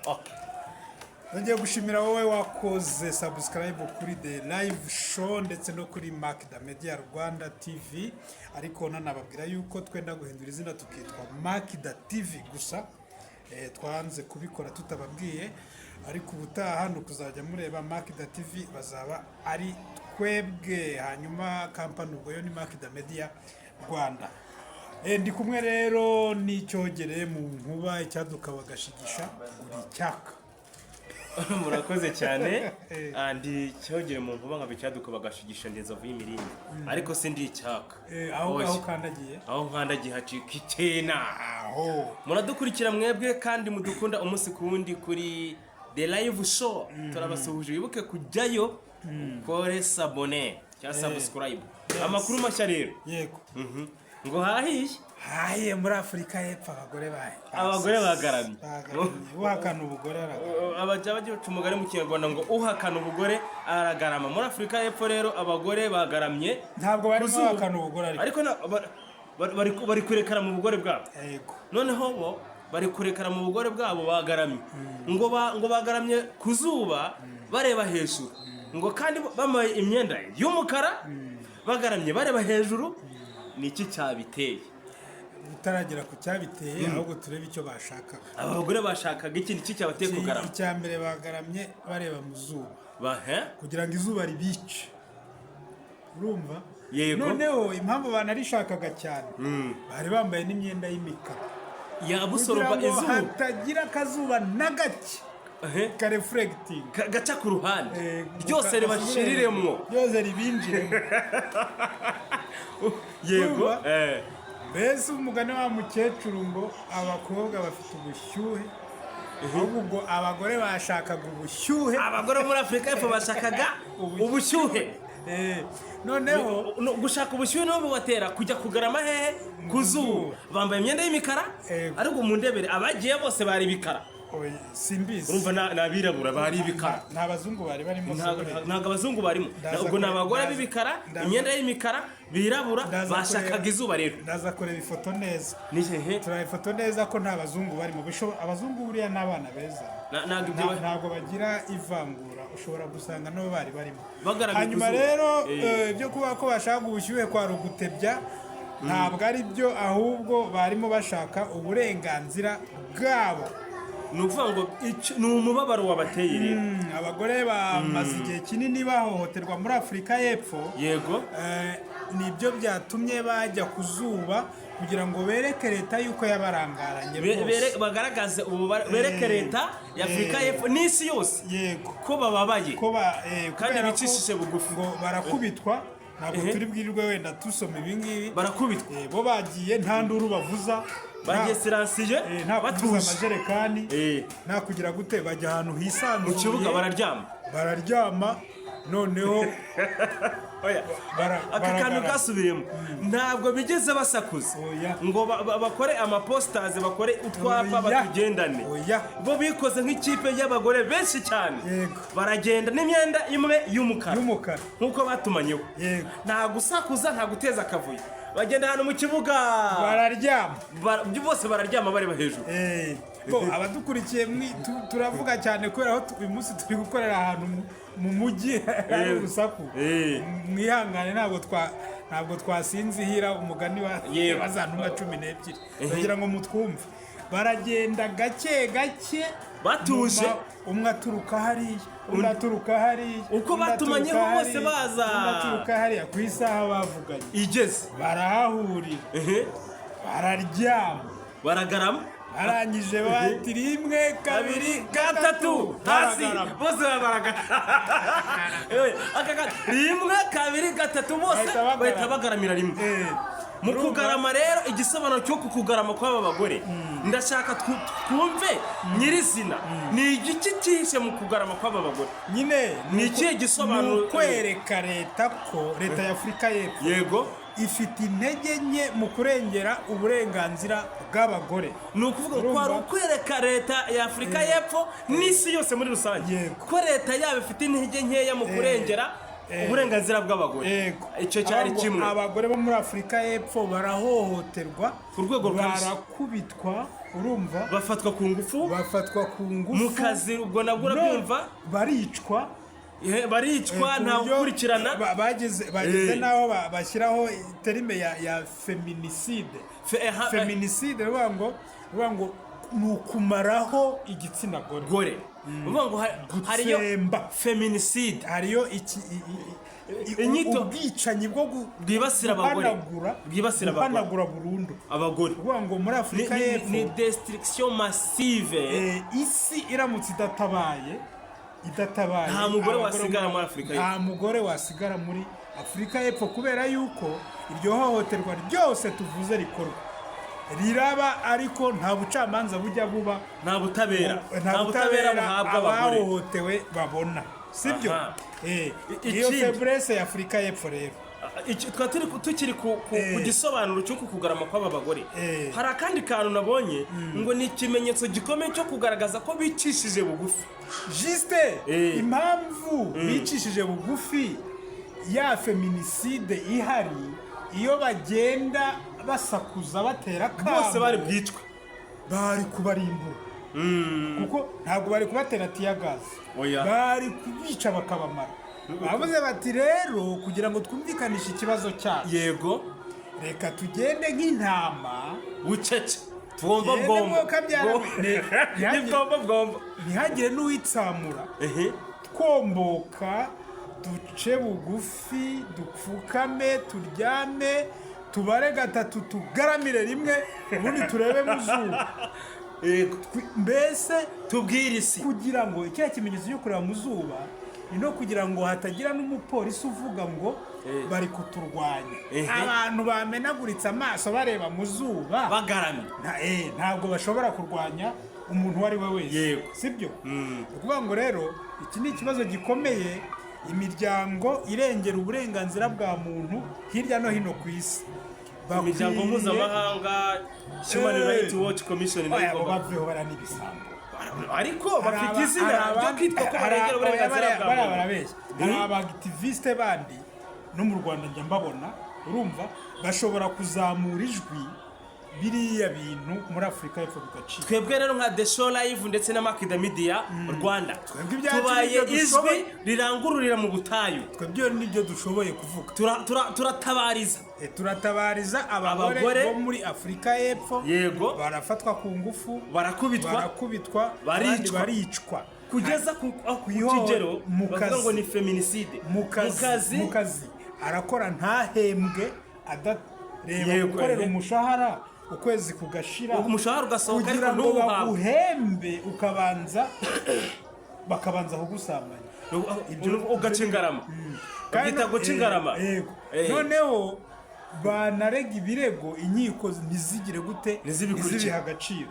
Okay. Nongeye gushimira wowe wakoze subscribe kuri The Live Show ndetse no kuri Makda Media Rwanda TV, ariko nanababwira yuko twenda guhindura izina tukitwa Makda TV gusa. Twanze kubikora tutababwiye, ariko ubutaha ni ukuzajya mureba Makda TV, bazaba ari twebwe. Hanyuma kampani ubwo yo ni Makda Media Rwanda. Ndi kumwe rero n'icyogere mu nkuba, icyaduka bagashigisha buri cyaka. Murakoze cyane. Ndi cyogere mu nkuba, nkaba icyaduka bagashigisha, ndi inzovu y'imirindi, ariko si ndi icyaka. Aho Oya. aho ukandagiye Aho nkandagiye hacika ikena. Aho. Muradukurikira mwebwe kandi mudukunda umunsi ku wundi kuri The Live Show, turabasuhuje. Wibuke kujyayo ukore s'abonner cyangwa subscribe. Amakuru mashya rero. Yego. Ngo hahiye. Hahiye muri Afurika y'Epfo, abagore bahe Abagore bagaramye. Bagaramye. Uhakana ubugore aragarama. Abajya baca umugani mu Kinyarwanda ngo uhakana ubugore aragarama. Muri Afurika y'Epfo rero abagore bagaramye Ntabwo barimo ku zuba. bahakana ubugore ariko. Ariko bari kurekara mu bugore bwabo. Noneho bo bari kurekara mu bugore bwabo, bagaramye ngo bagaramye ku zuba bareba hejuru, ngo kandi bambaye imyenda y'umukara, bagaramye bareba hejuru. Ni iki cyabiteye? Utaragera ku cyabiteye, ahubwo turebe icyo bashakaga. Aba bagore bashakaga iki? Ni iki cyabateye kugarama? Icya mbere, bagaramye bareba mu zuba Bahe kugira ngo izuba ribice, urumva? Yego. Noneho impamvu banarishakaga cyane, bari bambaye n'imyenda y'imikara kugira yabusoroba ngo izuba, hatagira akazuba na gake kareflectinga gaca ku ruhande, ryose ribashiriremwo. Ryose ribinjiremo. Yego. Urumva? Mbese umugani wa mukecuru ngo abakobwa bafite ubushyuhe, ahubwo ubwo abagore bashakaga ubushyuhe. Abagore bo muri Afurika y'Epfo bashakaga ubushyuhe. Noneho No, gushaka ubushyuhe nibo bubatera kujya kugarama hehe? Ku zuba, bambaye imyenda y'imikara. Ariko mu ndebere abagiye bose bari ibikara. Oya, simbizi. Urumva ni abirabura, bari ibikara. Nta bazungu bari barimo. Ntabwo abazungu barimo. Ndaza Ubwo ni abagore b'ibikara, imyenda y'imikara, birabura, bashakaga izuba rero. Ndaza kureba ifoto neza. Ni hehe? Tureba ifoto neza ko nta bazungu barimo. Abazungu buriya ni abana beza. Ntabwo ibyo Ntabwo bagira ivangura, ushobora gusanga nabo bari barimo. Bagaramye ku Hanyuma zuba. rero ibyo kuba ko bashaka ubushyuhe kwa rugutebya, ntabwo ari byo, ahubwo barimo bashaka uburenganzira bwabo. Ni ukuvuga ngo ni umubabaro wabateye rero. Abagore bamaze igihe kinini bahohoterwa muri Afurika y'Epfo. Nibyo byatumye bajya ku zuba kugira ngo bereke leta yuko yabarangaranye rwose. Bagaragaze ububabare, bereke leta ya Afurika y'Epfo n'isi yose ko bababaye ko ba kandi kubera ko bicishije bugufi. ngo barakubitwa. Ntabwo turi bwirirwe wenda tusoma ibi ngibi. Barakubitwa. Bo bagiye nta nduru bavuza, Bagiye silencieux, nta kuvuza batuje. amajerekani, nta kugira gute, bajya ahantu hisanzuye. Mu kibuga bararyama. Bararyama, noneho Oya. Aka kantu baragarama. gasubiremo, ntabwo bigeze basakuza Oya. ngo bakore amaposters, bakore utwapa, Oya. batugendane. Oya. Bo bikoze nk'ikipe y'abagore benshi cyane, baragenda n'imyenda imwe y'umukara, y'umukara, nk'uko batumanyeho. Nta gusakuza, nta guteza akavuyo, bagenda ahantu mu kibuga, bararyama. Bose bararyama bareba hejuru. Bo abadukurikiye turavuga cyane kubera aho uyu munsi turi gukorera ahantu mu mujyi hari urusaku. Mwihangane, ntabwo twasinzihira umugani wa wa za ntumwa 12, kugira ngo mutwumve. Baragenda gake gake, Batuje. Umwe aturuka hariya, undi aturuka hariya, Uko undi batumanyeho aturuka bose hariya, baza. undi aturuka hariya, ku isaha bavuganye Igeze, barahahurira, bararyama. Baragarama. Barangije bati rimwe, kabiri, gatatu, hasi. Baragarama. Bose baragarama. Rimwe, kabiri, gatatu, bose Bahita bagarama. bahita bagaramira rimwe. Mu Urumva? kugarama rero, igisobanuro cyo kugarama kw'aba bagore, ndashaka twumve nyirizina ni igiki cyihishe mu kugarama kw'aba bagore. Nyine Ni ikihe gisobanuro? Ni ukwereka leta ko leta ya Afurika y'Epfo ifite intege nke mu kurengera uburenganzira bw'abagore. Ni ukuvuga ko Urumva? ari ukwereka leta ya Afurika y'Epfo n'isi yose muri rusange ko leta yabo ifite intege nkeya mu kurengera uburenganzira bw'abagore. Icyo cyari kimwe. Abagore bo muri Afurika y'Epfo barahohoterwa Ku rwego rukabije. barakubitwa. Urumva, Bafatwa ku ngufu. Bafatwa ku ngufu. Mu kazi, ubwo nabwo urabyumva. Baricwa. Baricwa. Ku Ntawe buryo ukurikirana. bageze n'aho bashyiraho terme ya féminicide. Féminicide bivuga ngo ni ukumaraho igitsina gore. Gore, uvuga ngo hariyo Gutsemba. Féminicide. Hariyo iki Inyito- ubwicanyi bwo Bwibasira abagore. Bwibasira abagore. Guhanagura burundu. Abagore. Kuvuga ngo muri Afurika y'Epfo Ni destruction massive. Isi iramutse idatabaye, Nta mugore abagore wasigara muri Afurika y'Epfo. Nta mugore wasigara muri Afurika y'Epfo, kubera yuko iryo hohoterwa ryose tuvuze rikorwa, riraba, ariko nta bucamanza bujya buba. Nta butabera. Nta butabera buhabwa abagore. Abahohotewe babona, sibyo? Aha. Iyo Ikindi- faiblesse ya Afurika y'Epfo rero. Twari tukiri ku gisobanuro cy'uku kugarama kw'aba bagore. Hari akandi kantu nabonye ngo ni ikimenyetso gikomeye cyo kugaragaza ko bicishije bugufi. Juste, impamvu bicishije bugufi, ya féminicide ihari, iyo bagenda basakuza batera akamo, Bose bari bwicwe. Bari kubarimbura, kuko ntabwo bari kubatera tear gas. Oya. Bari kubica bakabamara. Bavuze bati: "Rero kugira ngo twumvikanishe ikibazo cyacu, reka tugende nk'intama Bucece, tugomba Tugende bwombo. mwuka Ni bwombo bwombo. Ntihagire n'uwitsamura, twomboka, duce bugufi, dupfukame, turyame, tubare gatatu, tugaramire rimwe, ubundi turebe mu zuba." Mbese Tubwire isi. kugira ngo kiriya kimenyetso cyo kureba mu zuba ni no kugira ngo hatagira n'umupolisi uvuga ngo bari kuturwanya. Abantu bamenaguritse amaso bareba mu zuba, Bagaramye. Ntabwo bashobora kurwanya umuntu uwo ari we wese. Sibyo? Ni ukuvuga ngo rero iki ni ikibazo gikomeye. Imiryango irengera uburenganzira bwa muntu hirya no hino ku isi Imiryango mpuzamahanga, Human Rights Watch Commission nayo Oya, abo igomba. baveho, bara n'ibisambo. Ariko bafite izina ryo kwitwa ko barengera uburenganzira bwa Bariya muntu. barabeshya. Hari aba activiste bandi no mu Rwanda njya mbabona, urumva, bashobora kuzamura ijwi, biriya bintu muri Afurika y'Epfo bigacika. Twebwe rero nka The Show Live ndetse na Makida Media Rwanda, Twebwe ibyacu tubaye nibyo ijwi dushoboye. rirangururira mu butayu. Twebwe nibyo dushoboye kuvuga. Turatabariza. Turatabariza abagore Abagore. bo muri Afurika y'Epfo. Barafatwa ku ngufu, Barakubitwa. barakubitwa, Baricwa. abandi baricwa. Kugeza ku kigero mu bavuga kazi. ngo ni féminicide. Mu kazi, mu kazi arakora ntahembwe, adareba gukorera umushahara, ukwezi kugashira, Umushahara ugasohoka kugira ariko ngo ntuwuhabwe. baguhembe ukabanza bakabanza kugusambanya. Ugaca ingarama. Babyita guca ingarama. Yego. Noneho banarega ibirego, inkiko ntizigire gute? Ntizibikurikire. Ntizibihe agaciro.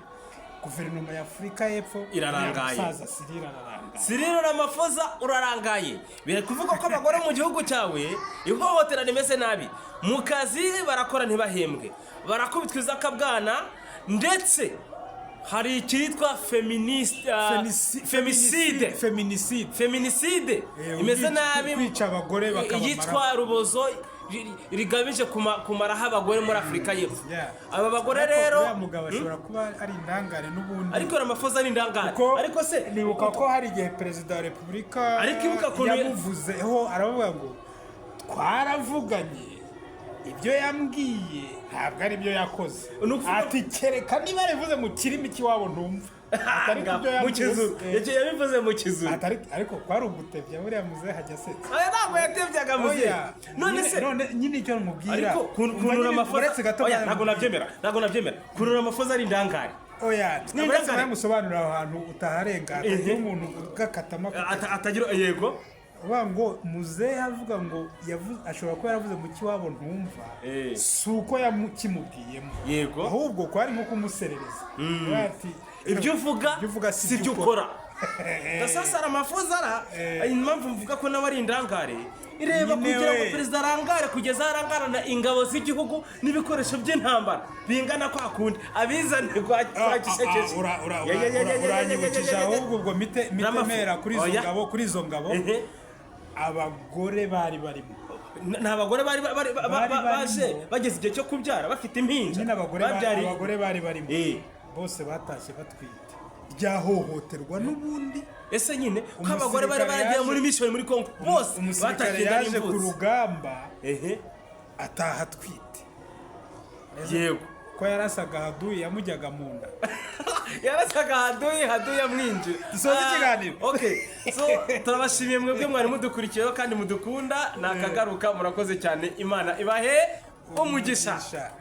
Guverinoma ya Afurika y'Epfo, Irarangaye. Musaza Cyril ararangaye. Cyril Ramaphosa, urarangaye. Biri kuvuga ko abagore mu gihugu cyawe ihohotera rimeze nabi. Mu kazi barakora ntibahembwe, barakubitwa izakabwana, ndetse hari icyitwa feministe, femicide. Féminicide. Féminicide imeze nabi. Kwica abagore bakabamara. Yitwa rubozo rigamije kumaraho abagore muri Afurika y'Epfo. Aba bagore Ariko rero, uriya mugabo ashobora kuba ari indangare n'ubundi. Ariko Ramaphosa ni indangare. Kuko Ariko se nibuka ko hari igihe perezida wa repubulika Ariko ibuka ukuntu yamuvuzeho, aravuga ngo twaravuganye, ibyo yambwiye ntabwo ari byo yakoze. Ni ukuvuga- Ati kereka niba yarivuze mu kirimi cy'iwabo ntumva. Ati ariko ibyo Mu yambwiye Kizuru. Yabivuze mu Kizuru. Ati ariko kwari ugutebya, buriya muzehe hajya asetsa. Aya ntabwo yatebyaga muzehe. Oya, None se none nyine icyo nkubwira, Ariko umva kuntu nyine, Ramaphosa, uretse gato, oya, mwana ntabwo nkubwira. nabyemera, ntabwo nabyemera. Kuntu Ramaphosa ari indangare. Oya, Ni uretse indangare. namusobanurira aho hantu utaharenga, hatagira umuntu ugakatamo. Atagira, yego. Uvuga ngo muzehe avuga ngo ashobora kuba yaravuze mu kiwabo ntumva, si uko yamukimubwiyemo, ahubwo ko ari nko kumuserereza. Ati, Ibyo uvuga ibyo uvuga si ibyo ukora. Sasa Ramaphosa ara impamvu mvuga ko nawe ari indangare, ireba Nyine kugira ngo we. perezida arangare kugeza aho arangarana ingabo z'igihugu n'ibikoresho by'intambara bingana kwa kundi abizane kwa Tshisekedi. Uranyibukije ahubwo, ubwo mite mera kuri izo Oya. ngabo, kuri izo ngabo abagore bari barimo. Ni abagore bari Bari baje barimo. bageze igihe cyo kubyara, bafite impinja. Nyine abagore Babyariye abagore bari barimo. Bose batashye batwite, ryahohoterwa n'ubundi. Ese nyine ko abagore bari Umusirikare baragiye muri mission muri Kongo bose Umusirikare batashye inda yaje ku n'imvutsi. rugamba, ataha atwite. Ko yarasaga haduyi yamujyaga mu nda. Yarasaga haduyi, haduyi yamwinjira. Dusoze ikiganiro. Okay, so turabashimiye mwebwe mwari mudukurikiyeho kandi mudukunda. Ni akagaruka, murakoze cyane, Imana ibahe umugisha. Umugisha.